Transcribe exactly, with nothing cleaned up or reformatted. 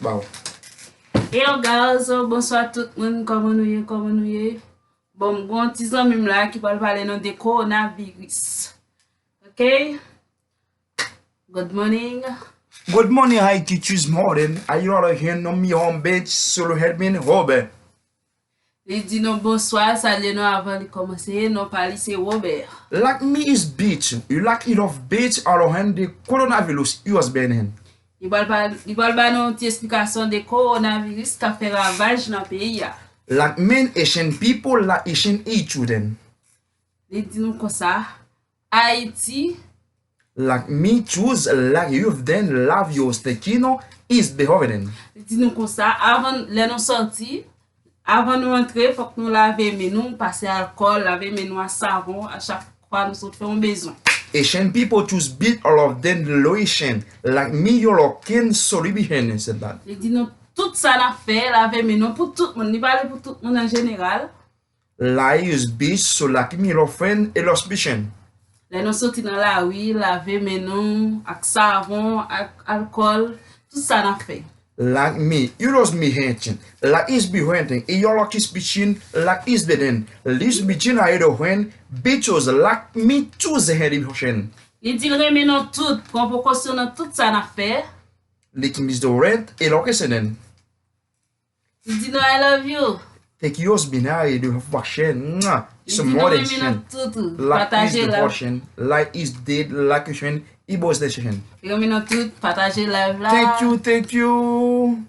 Ba w. Hello guys, bonswa tout moun, kòman nou ye, kòman nou ye? Bon, m gon ti zanmi m la ki pral pale nou de kowonaviris. Ok? Good morning. Good morning, Haiti, Tuesday morning. Are you all here? No, mi home bitch, solo head man, Robert. Li di nou bonswa, salye nou avan li kòmanse, non pa li se Robert. Like me is bitch, you like it of bitch, alors hand the coronavirus, U S benen. Li pral ba, li pral ba nou yon ti esplikasyon de kowonaviris k ap fè ravaj nan peyi a. Like men Asian people, like Asian children. Li di nou konsa, Ayiti, Like me choose, like you've done, love your stekino is behoven. Li di nou konsa, avan lè nou sòti, avan nou antre, fòk nou lave men nou, pase alkòl, lave men nou a savon a chak fwa nou sot fè yon bezwen. Asian people choose beat all of them lotion, like me your kin solution, said that. Li di nou tout sa n ap fè, lave men nou pou tout moun. Li pale pou tout moun an jeneral. Like use beach, so like me your friend, a lost vision. Lè nou soti nan lari, lave men nou ak savon, ak alkòl, tout sa n ap fè. Like me, you lost me hunting, like is be hunting, a your lucky speeching, like is beden, leaves me chin I don't when, bitches like me choose the head in ocean. Li di l renmen nou tout, pran prekosyon nan tout sa n ap fè. Like me is the rent, a location. Li di nou I love you. Take yours be now, you do have passion. Mwah. Li Some di nou more than renmen nou shin. tout. Like is Pataje la. Devotion, like is dead, like ocean, it was the shin. Renmen nou tout, pataje live la. Thank you, thank you.